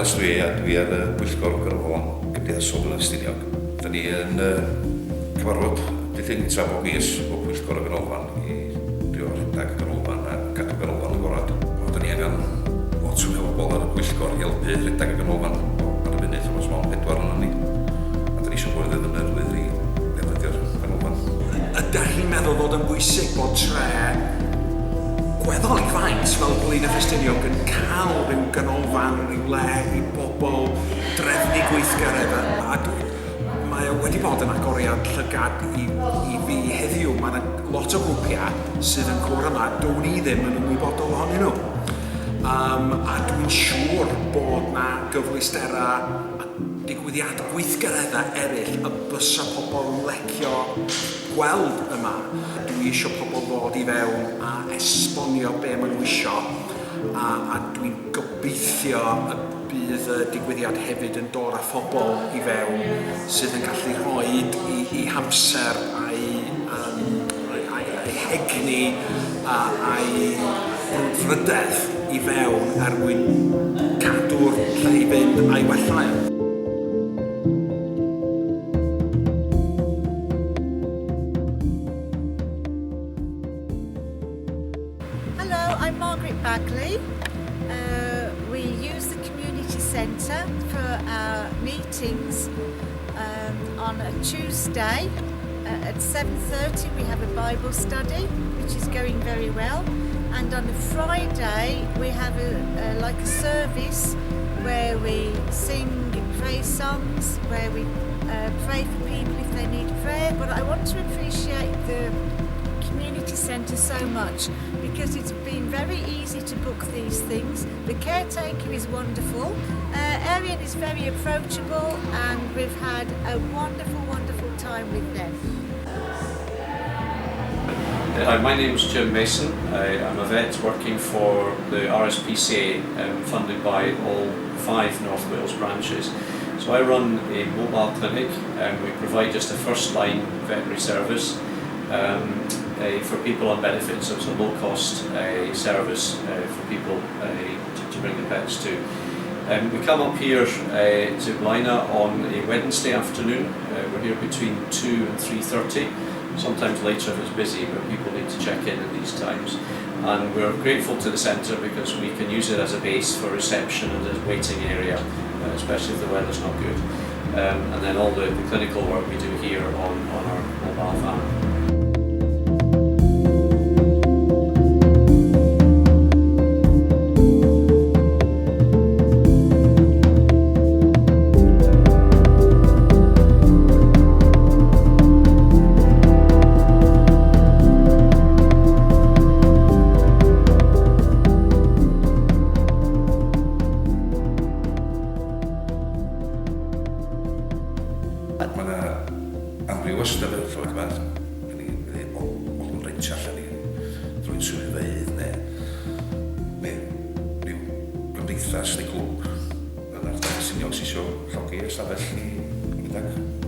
Thomas dwi a dwi ar y pwyllgor Ganolfan Gymdeithasol Blaenau Ffestiniog. Da ni yn cyfarfod dydd Llun gynta bob mis o pwyllgor y Ganolfan i drio rhedeg y Ganolfan a gadw Ganolfan agored. Wel, da ni angen lot fwy o bobl ar y pwyllgor i helpu rhedeg y Ganolfan ar y funud, achos mond pedwar ohonon ni, a da ni eisiau mwy o ddefnyddwyr i ddefnyddio'r Ganolfan. Ydach chi'n meddwl fod yn bwysig bod tre gweddol i faint fel Blaenau Ffestiniog yn cael rhyw ganolfan, rhyw le i bobl drefnu gweithgareddau? A dwi, mae o wedi bod yn agoriad llygad i, i fi heddiw. Mae yna lot o grwpiau sydd yn cwrdd yma, down i ddim yn ymwybodol ohonyn nhw. Um, a dwi'n siŵr bod na gyfleusterau a digwyddiadau, gweithgareddau eraill y bysa pobl yn lecio gweld yma. Dwi isio pobl ddod i fewn a esbonio be maen nhw isio a, a dwi'n gobeithio y bydd y digwyddiad hefyd yn dod â phobl i fewn sydd yn gallu rhoi i, i hamser a'i, um, a'i, a'i hegni a, a'i brwdfrydedd i fewn er mwyn cadw'r lle i fynd a'i wella. Hello, I'm Margaret Bagley. We use the community centre for our meetings on a Tuesday at 7:30 we have a Bible study, which is going very well, and on a Friday we have a like a service where we sing praise songs, where we pray for people if they need prayer. But I want to appreciate the community centre so much because it's been very easy to book these things. The caretaker is wonderful. Eirian is very approachable and we've had a wonderful, wonderful time with them. Hi, my name's Jim Mason. I'm a vet working for the RSPCA, funded by all 5 North Wales branches. So I run a mobile clinic and we provide just a first line veterinary service for people on benefits. So it's a low cost service for people to bring the pets to. We come up here to Blaina on a Wednesday afternoon. We're here between 2 and 3:30, sometimes later if it's busy, but people need to check in at these times. And we're grateful to the centre because we can use it as a base for reception and as a waiting area, especially if the weather's not good. And then all the clinical work we do here on our mobile van. Mae yna amryw o ystafelloedd yma, da ni wedi bod yn rentio allan i drwy'n swyddfeydd neu rhyw gymdeithas neu glwb yn ardal Ffestiniog sydd eisiau llogi ystafell i gydag